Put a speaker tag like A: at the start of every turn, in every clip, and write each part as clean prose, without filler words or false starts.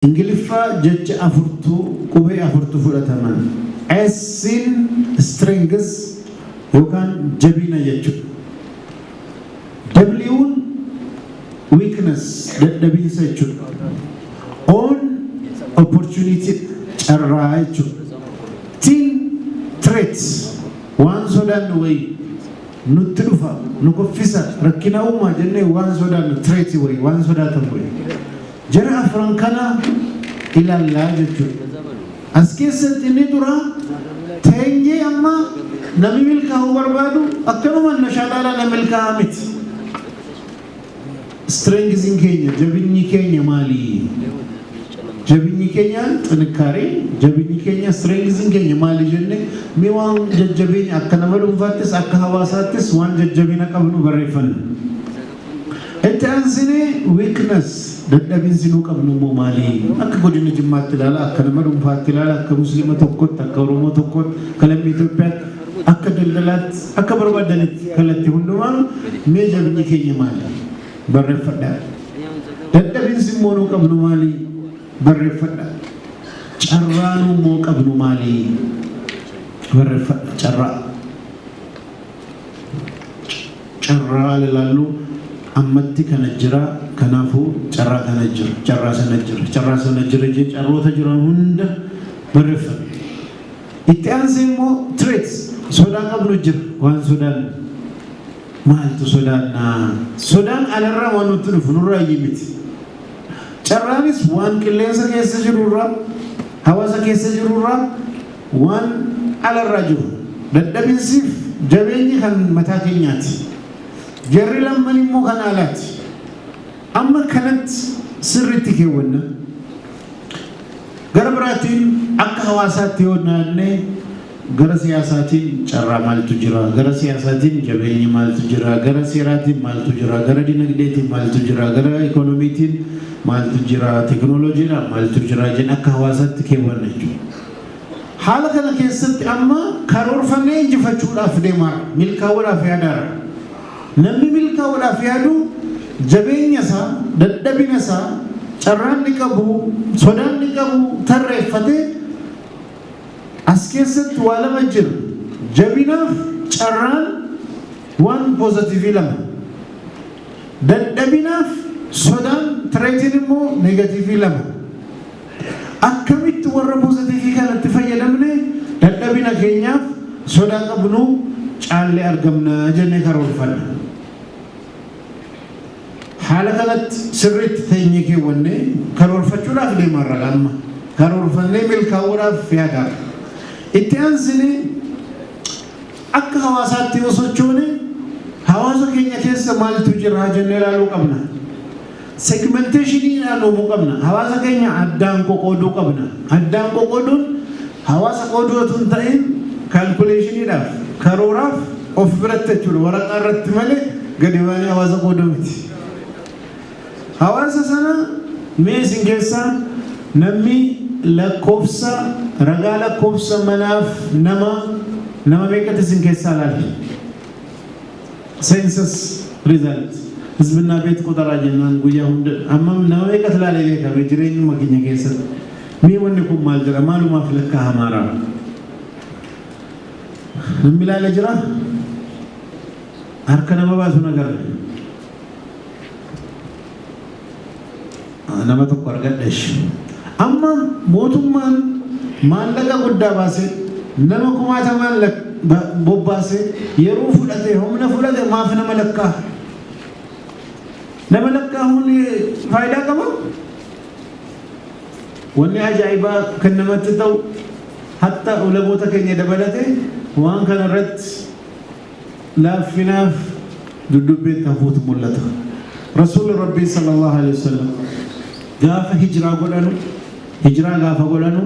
A: Ingiliffaa jecha afurtu, qubee afurtu fudhataman. S'in strength yookaan jabina jechuudha. W'n weakness, dadhabinsa jechuudha. O'n opportunity, carraa jechuudha. T'n threats, waan sodaannu wayii nutti dhufa, nu kuffisa, rakkina uumaa jennee waan sodaannu, threat wayii, waan sodaatamu wayii. Jara afran kana ilaallaa jechuudha. As keessatti inni dura teenyee amma namni milkaa'uu barbaadu akkanuma nashaadhaadhaan na milkaa'aa miti. Strengthiin keenya, jabinni keenya maali? Jabinni keenya ጥንካሬ, jabinni keenya, strengthiin keenya maali jenne mee waan jajjabeenya akka nama dhuunfaattis akka hawaasaattis waan jajjabina qabnu barreeffanna. Itti aansinee weakness, dadhabinsi nuu qabnu immoo maali? Akka godina Jimmaatti ilaala, akka nama dhuunfaatti ilaala, akka Musliima tokkotti, akka Oromoo tokkotti, akka lammii Itoophiyaatti, akka daldalaatti, akka barbaadanitti kallattii hundumaan mee jabinni keenya maali? Barreeffadhaa. Dadhabinsi immoo nuu qabnu maali? Barreeffadhaa. Carraa nuu immoo qabnu maali? Barreeffadha. Carraa. Carraa ilaallu ammatti kana jira, kanaafuu carraa kana jira, carraa sana jira, carraa sana jira jee carroota jiran hunda barreeffadha. Itti aansee immoo threats, sodaa qabnu jira, waan sodaannu. Maaltu sodaannaa? Sodaan alarraa waan nutti dhufu nurraa iyyuu miti. Carraanis waan qilleensa keessa jirurraa, hawaasa keessa jirurraa, waan alarraa jiru. Dadhabinsiif jabeenyi kan mataa keenyaati. Jarri lamman immoo kan alaati. Amma kanatti sirriitti keewwanna. Gara biraatiin akka hawaasaatti yoo naannee gara siyaasaatiin carraa maaltu jira? Gara siyaasaatiin jabeenyi maaltu jira? Gara seeraatiin maaltu jira? Gara dinagdeetiin maaltu jira? Gara ikoonomiitiin maaltu jira? Teknooloojiidhaan maaltu jira? Jenna akka hawaasaatti keewwanna jechuudha. Haala kana keessatti amma karoorfannee injifachuudhaaf deemaa, milkaa'uudhaaf yaadaara. Namni milkaa'uudhaaf yaadu jabeenya isaa, dadhabina isaa, carraan inni qabu, sodaan inni qabu tarreeffatee as keessatti waa lama jira. Jabinaaf carraan waan positive lama. Dadhabinaaf sodaan, threatiin immoo negative lama. Akkamitti warra positive kanatti fayyadamne dadhabina keenyaaf sodaa qabnu caallee argamna jennee karoorfanna. Haala kanatti sirriitti teenyee keewwannee karoorfachuudhaaf deemarra amma. Karoorfannee milkaa'uudhaaf yaadaadha. Itti aansinee akka hawaasaatti yoo sochoone hawaasa keenya keessa maaltu jira jennee ilaaluu qabna. Segmentationiidhaan uumuu qabna. Hawaasa keenya addaan qoqooduu qabna. Addaan qoqooduun hawaasa qooduu otoo hin ta'in calculationiidhaaf, karooraaf of biratti jechuudha. Waraqaa irratti malee gadi baanee hawaasa qooduu miti. Hawaasa sana mee isin keessaa namni lakkoofsa ragaa lakkoofsa manaaf nama meeqatti isin keessaa laale? Census result. ህዝብና ቤት ቆጠራ jennaan guyyaa hunda amma nama meeqatti laalee beekame jireenyuma keenya keessatti? Mee wanni kun maal jedha? Maalumaaf lakkaa'amaara? Namni ilaalee jira? Harka nama baasu nagarra. Nama tokko argadheesh. Amma mootummaan maallaqa guddaa baasee, nama kumaatamaan bobbaasee, yeroo fudhate, humna fudhate, maaf nama lakkaa'a? Nama lakkaa'uun faayidaa qaba? Wanni ajaa'ibaa kan namatti ta'u hatta ulamoota keenya dabalate waan kana irratti laaffinaaf duddubbeen hafuutu mul'ata. Rasuulli Rabbii sallallahu alaihi wasallam gaafa hijiraa godhanu, hijiraa gaafa godhanu,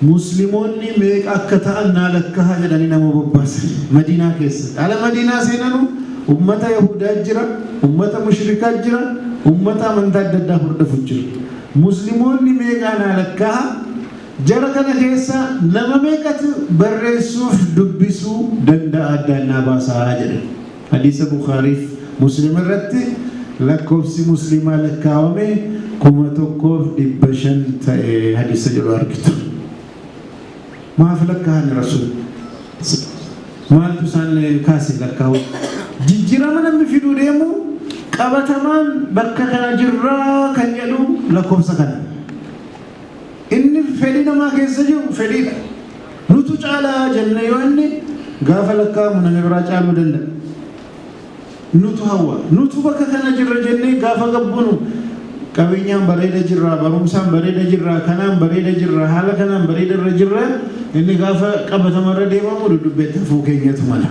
A: Musliimoonni meeqa akka ta'an naa lakkaa'aa jedhanii nama bobbaasan Madiinaa keessatti. Ala Madiinaa seenanu ummata Yahudaa jira, ummata mushrikaa jira, ummata amantaa adda addaa hordofu jira. Musliimoonni meeqaa naa lakkaa'aa, jara kana keessa nama meeqatu barreessuuf dubbisuu danda'a addaan naa baasaa jedhan. Hadiisa Bukaariif Muslim irratti lakkoofsi Musliimaa lakkaawame 1500 ta'e hadiisa jedhu argitu. Maaf lakkaa'an Rasuul? Maaltu isaan kaase lakkaa'u? Jijjiirama namni fiduu deemu qabatamaan bakka kana jirraa kan jedhu lakkoofsa kana. Inni fedhii namaa keessa jiru fedhiidha. Nutu caalaa jenne yoo inni gaafa lakkaa'amu nama biraa caaluu danda'a. Nutu hawwa. Nutu bakka kana jirra jennee gaafa gabbunu qabeenyaan bareeda jirra, barumsaan bareeda jirra, kanaan bareeda jirra, haala kanaan bareeda irra jirra, inni gaafa qabatamarra deemamu dudubbeetti hafuu keenyatu mala.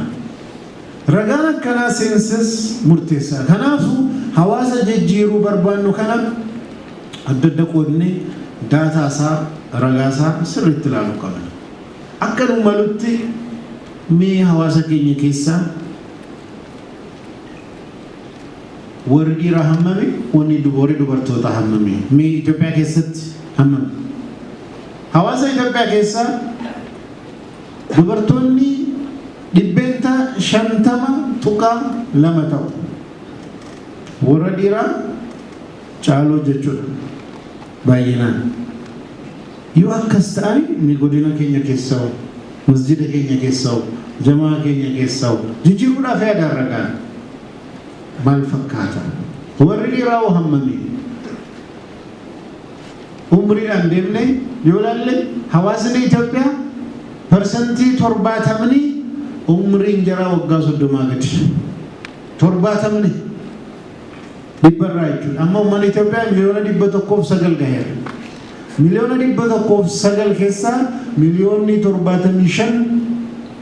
A: Ragaan akkanaa census murteessaa. Kanaafuu hawaasa jijjiiruu barbaannu kana adda adda qoodnee data isaa, ragaa isaa sirriitti ilaaluu qabna. Akka nu malutti mee hawaasa keenya keessaa warri dhiiraa hammami, warri dubartoota hammami? Mee Itoophiyaa keessatti hammami? Hawaasa Itoophiyaa keessaa dubartoonni 50.2% ta'u. Warra dhiiraa caaluu jechuudha baay'inaan. Yoo akkas ta'an mi godina keenya keessaa, masjida keenya keessaa, jamaa keenya keessaa jijjiiruudhaaf yaadaan ragaan maal fakkaata? Warri dhiiraa hoo hammami? Umriidhaan deemne yoo ilaalle hawaasni Itoophiyaa 70% umriin jaraa waggaa 30 gadi. 70 dhibbarraa jechuudha. Amma uummanni Itoophiyaa 109 miliyoona gaheera. 109 miliyoona keessaa 75 miliyoonni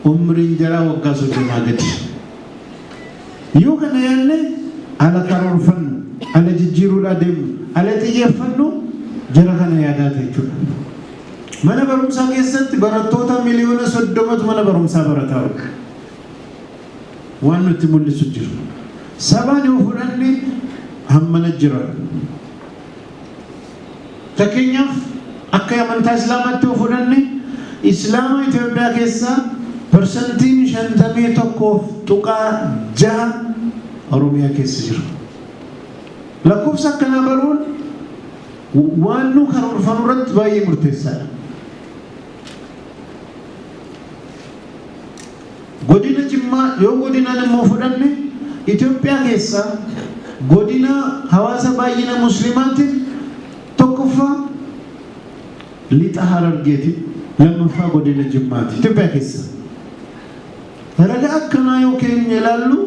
A: umriin jaraa waggaa 30 gadi. Yoo kana yaadne ala karoorfannu, ala jijjiiruudhaa deemnu, ala xiyyeeffannu jara kana yaadaata jechuudha. Mana barumsaa keessatti barattoota 30 miliyoonatu mana barumsaa barataa jiru. Waan nutti mul'isu jiru. Sabaan yoo fudhanne hammana jira. Fakkeenyaaf akka amantaa Islaamaatti yoo fudhanne Islaama Itoophiyaa keessaa 51.6% Oromiyaa keessa jiru. Lakkoofsa akkanaa baruun waan nu karoorfannu irratti baay'ee murteessaadha. Godina Jimmaa yoo godinaan immoo fudhanne Itoophiyaa keessaa godina hawaasa baay'ina Muslimaatiin tokkoffaa Lixa Harargeeti, lammaffaa godina Jimmaati Itoophiyaa keessa. Raga akkanaa yoo keenya ilaallu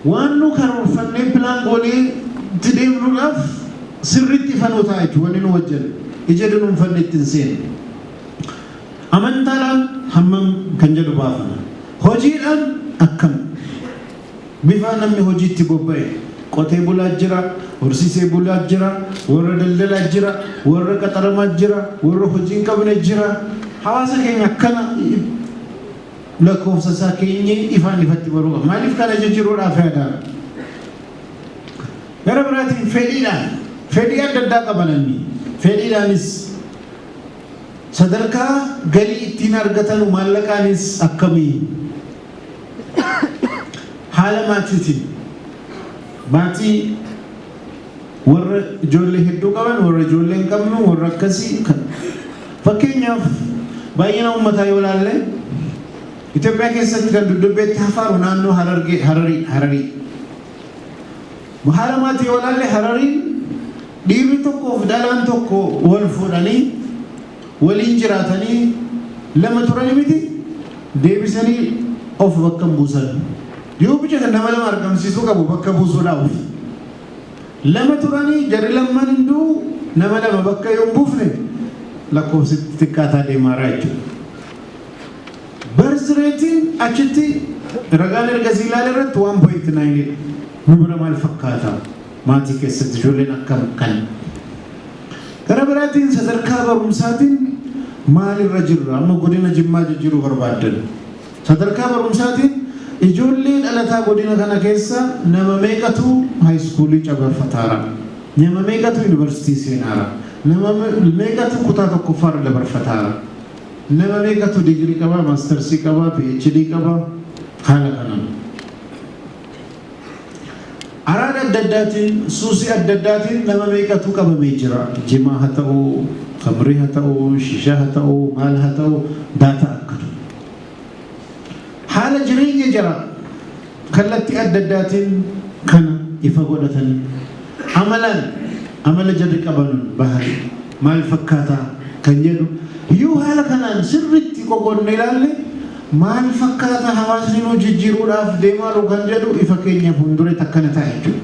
A: waan nu karoorfannee plan goonee itti deemnuudhaaf sirriitti ifa nuu ta'a jechuudha wanni nu hojjennu. Ija dunuunfanne ittiin seenu. Amantaadhaan hammam kan jedhu baafna. Hojiidhaan akkam? Bifa namni hojiitti bobba'e. Qotee bulaa jira, horsiisee bulaa jira, warra daldalaa jira, warra qaxaramaa jira, warra hojii hin qabne jira. Hawaasa keenya akkana lakkoofsa isaa keenye ifaan ifatti baruu qaba. Maaliif kana jijjiiruudhaaf yaadaa? Gara biraatiin fedhiidhaan, fedhii adda addaa qaba namni. Fedhiidhaanis sadarkaa galii ittiin argatanu maallaqaanis akkamii? Haala maatiitiin maatii warra ijoollee hedduu qaban, warra ijoollee hin qabnu, warra akkasii. Fakkeenyaaf baay'ina uummataa yoo ilaalle Itoophiyaa keessatti kan dudubbeetti hafaaru naannoo Harargee, Hararii, Hararii. Haala maatii yoo ilaalle Harariin dhiirri tokkoof dhalaan tokko wal fuudhanii waliin jiraatanii lama turanii miti deebisanii of bakka hin buusan. Yoo bijata nama lama argamsiisuu qabu bakka buusuudhaaf. Lama turanii jarri lamman hunduu nama lama bakka yoo hin buufne lakkoofsi xiqqaataa deemaaraa jechuudha. Birth rateiin achitti ragaan ergasii ilaale irratti 1.9. Nu bira maal fakkaata? Maatii keessatti ijoolleen akkam kan? Gara biraatiin sadarkaa barumsaatiin maalirra jirra? Amma godina Jimmaa jijjiiruu barbaaddan. Sadarkaa barumsaatiin ijoollee dhalataa godina kana keessa nama meeqatu high schoolii cabarfataara? Nama meeqatu yuunivarsiitii seenaara? Nama meeqatu kutaa tokkoffaarra dabarfataara? Nama meeqatu digirii qabaa, mastersii qabaa, PhD qabaa? Haala kanaan. Araada adda addaatiin, suusii adda addaatiin nama meeqatu qabamee jira? Jimaa haa ta'u, khamrii haa ta'u, shishaa haa ta'u, maal haa ta'u, data akkatu. Haala jireenya jira kallattii adda addaatiin kana ifa godhatanii amalaan amala jarri qabanuun bahanii maal fakkaataa kan jedhu yoo haala kanaan sirriitti qoqonne ilaalle, maal fakkaata hawaasni nu jijjiiruudhaaf deemaa jiru kan jedhu ifa keenya fuulduratti akkana ta'a jechuudha.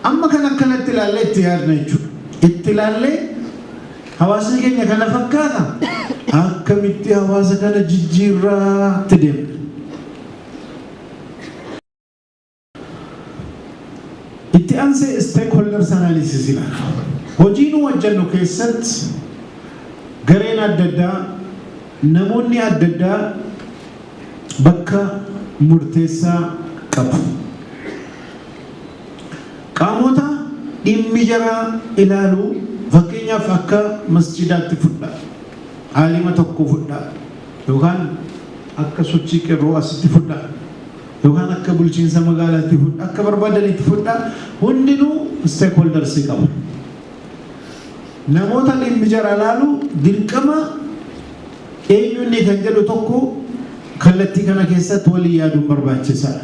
A: Amma kan akkanatti ilaallee itti yaadna jechuudha. Itti ilaallee hawaasni keenya kana fakkaata, akkamitti hawaasa kana jijjiirraatti deemna. Itti aansee stakeholders analysis ilaala. Hojii nu hojjennu keessatti gareen adda addaa, namoonni adda addaa bakka murteessaa qabu. Qaamota dhimmi jaraa ilaalu, fakkeenyaaf akka masjidaatti fudha. Aalima tokko fudha. Yookaan akka sochii qeerroo asitti fudha. Yookaan akka bulchiinsa magaalaatti fudha. Akka barbaadanitti fudha. Hundinuu stakeholdersii qabu. Namoota dhimmi jara ilaalu dirqama eenyuun kan jedhu tokko kallattii kana keessatti walii yaaduun barbaachisaadha.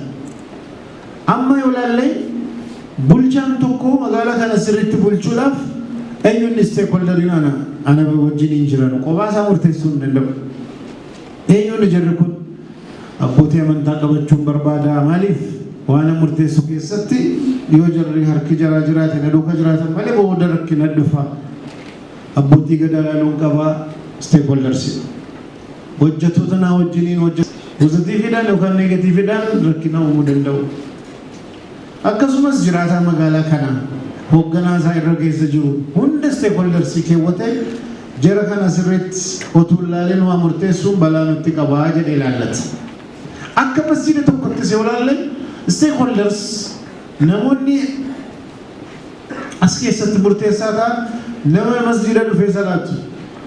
A: Amma yoo ilaalle, bulchaan tokko magaalaa kana sirriitti bulchuudhaaf eenyuun stakeholderiin ana wajjin hin jiran kophaa isaa murteessuu hin danda'u. Eenyuun jarri kun? Abbootii amantaa qabachuun barbaada. Maaliif? Waan murteessu keessatti yoo jarri harki jaraa jiraate, na duuka jiraatan malee, booda rakkina dhufa. Abbootii gadaa ilaaluun qabaa, stakeholders. Hojjettoota naa wajjiniin hojjetu. Positiveiidhaan yookaan negativeiidhaan rakkina uumuu danda'u. Akkasumas jiraataa magaalaa kanaa, hoogganaa isaa irra keessa jiru hunda stakeholdersii keewwatee, jara kana sirriitti otuu ilaaleen waa murteessuun balaa nutti qabaa jedhee ilaallata. Akka masjiida tokkottis yoo ilaalle, stakeholders namoonni as keessatti murteessaa ta'an nama masjiida dhufee salaatu,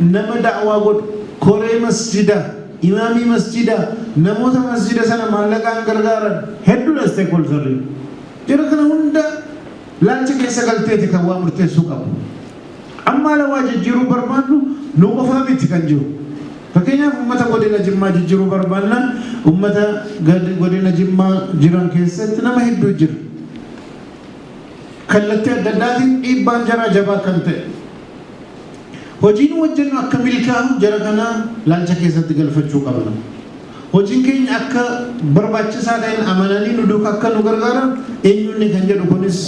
A: nama da'waa godhu, koree masjiidaa, imaamii masjiidaa, namoota masjiida sana maallaqaan gargaaran hedduudha stakeholderri. Jara kana hunda laalcha keessa galteeti kan waa murteessuu qabu. Amma ala waa jijjiiruu barbaannu nu qofaa miti kan jiru. Fakkeenyaaf, uummata godina Jimmaa jijjiiruu barbaannaan, uummata godina Jimmaa jiran keessatti nama hedduu jira. Kallattii adda addaatiin dhiibbaan jaraa jabaa kan ta'e. Hojiin hojjennu akka milkaa'u jara kanaa laalcha keessatti galfachuu qabna. Hojiin keenya akka barbaachisaa ta'een amananii nu duukaa akka nu gargaaran eenyuun kan jedhu kunis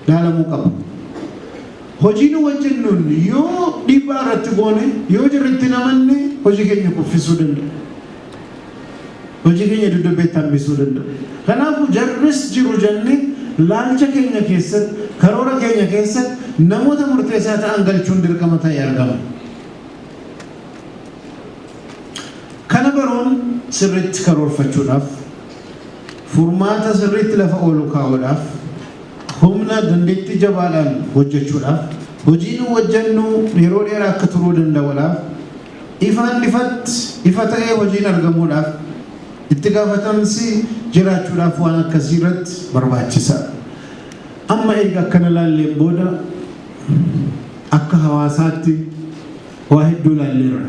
A: laalamuu qaba. Hojii nu hojjennuun yoo dhiibbaa irratti goone, yoo jirritti namanne, hojii keenya kuffisuu danda'u. Hojii keenya dudubbeetti hambisuu danda'u. Kanaafuu jarris jiru jennee laalcha keenya keessatti, karoora keenya keessatti namoota murteessaa ta'an galchuun dirqama ta'ee argama. Kana baruun sirriitti karoorfachuudhaaf, furmaata sirriitti lafa oolu kaa'uudhaaf, humna dandeettii jabaadhaan hojjechuudhaaf, hojii nu hojjennu yeroo dheeraa akka turuu danda'uudhaaf, ifaan ifatti ifa ta'ee hojiin argamuudhaaf, itti gaafatamsi jiraachuudhaaf waan akkasii irratti barbaachisaadha. Amma eega akkana laalleen booda akka hawaasaatti waa hedduu laalleerra.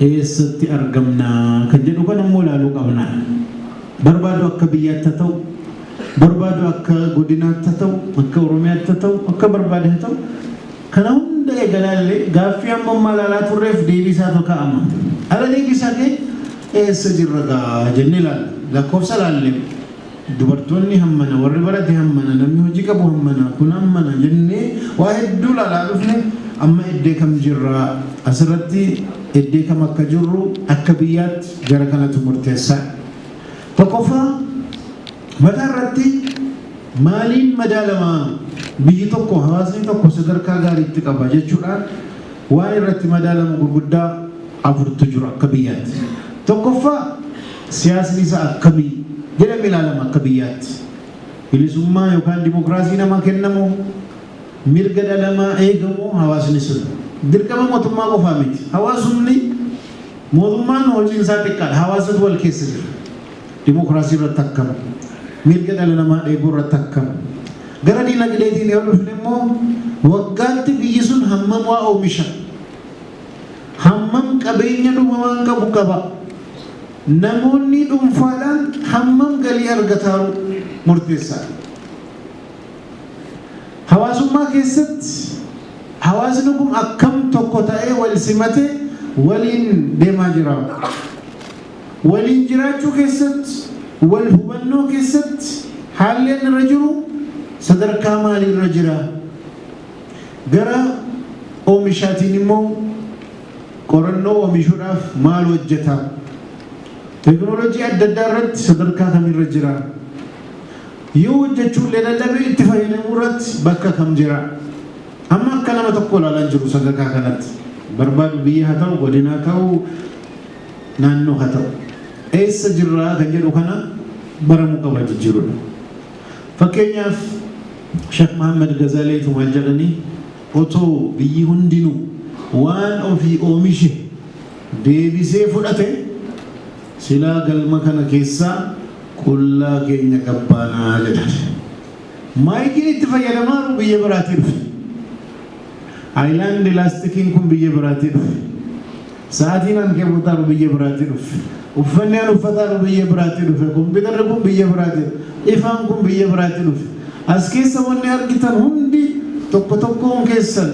A: Eessatti argamna kan jedhu kan ammoo ilaaluu qabna. Barbaadu akka biyyaatti haa ta'u, barbaadu akka godinaatti haa ta'u, akka Oromiyaatti haa ta'u, akka barbaade haa ta'u, kana hunda eega laallee gaaffii amma ammaa ilaalaa turreef deebii isaatu kaa'ama. Ala deebii isaa kee eessa jirra gaa jennee ilaalla. Lakkoofsa laallee, dubartoonni hammana, warri barate hammana, namni hojii qabu hammana, kun hammana jennee waa hedduu ilaalaa dhufne. Amma iddee kam jirra? Asirratti iddee kam akka jirru akka biyyaatti jara kanatu murteessaa. Tokkoffaa, mataa irratti maaliin madaalamaa biyyi tokko, hawaasni tokko sadarkaa gaariitti qaba jechuudhaan waan irratti madaalamu gurguddaa afurtu jiru akka biyyaatti. Tokkoffaa, siyaasni isaa akkamii jedhamee ilaalama akka biyyaatti. Bilisummaa yookaan dimokiraasii namaa kennamu, mirga dhala namaa eegamu hawaasni sun. Dirqama mootummaa qofaa miti. Hawaasumni, mootummaan hojiin isaa xiqqaadha. Hawaasatu wal keessa jira. Dimokiraasii irratti akkam. Mirga dhala namaa eeguu irratti akkam? Gara diinagdeetiin yoo dhufne immoo, waggaatti biyyi sun hammam waa oomisha? Hammam qabeenya dhumamaan qabu qaba? Namoonni dhuunfaadhaan hammam galii argataaru murteessaadha. Hawaasummaa keessatti hawaasni kun akkam tokko ta'ee wal simatee waliin deemaa jira? Waliin jiraachuu keessatti, wal hubannoo keessatti haalli inni irra jiru sadarkaa maalii irra jira? Gara oomishaatiin immoo qorannoo oomishuudhaaf maal hojjeta? Teekinooloojii adda addaa irratti sadarkaa kamirra jira? Yoo hojjechuu illee dadhabe, itti fayyadamuu irratti bakka kam jira? Amma akka nama tokko ilaalaa jiru sadarkaa kanatti. Barbaadu biyya haa ta'u, godina haa ta'u, naannoo haa ta'u. Eessa jirraa kan jedhu kana baramuu qaba jijjiirudha. Fakkeenyaaf, Sheekh Muhammad Gazaleetu maal jedhanii, otoo biyyi hundinuu waan ofii oomishe deebisee fudhate, silaa galma kana keessaa qullaa keenya qabbaanaa jedhan. Maayikiin itti fayyadamaa biyya biraatii dhufe. Haayilaand laastikiin kun biyya biraatii dhufe. Sa'aatiin an keewwataaru biyya biraatii dhufe. Uffanni an uffataaru biyya biraatii dhufe. Kompiitarri kun biyya biraatii dhufe. Ifaan kun biyya biraatii dhufe. As keessa wanni argitan hundi tokko tokkoon keessan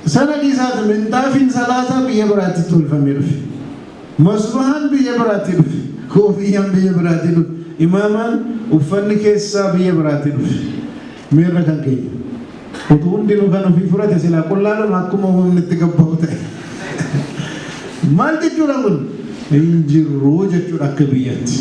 A: sana dhiisaati, minxaafiin salaataa biyya biraatti tolfamee dhufe. Masbahaan biyya biraatii dhufe. Koofiyyaan biyya biraatii dhufe. Imaamaan uffanni keessaa biyya biraatii dhufe. Meerra kan keenya? Utuu hundinuu kan ofii fudhate, silaa qullaadhuma akkuma uumamni itti gabbaa'u ta'e. Maal jechuudha kun? Hin jirru jechuudha akka biyyatti.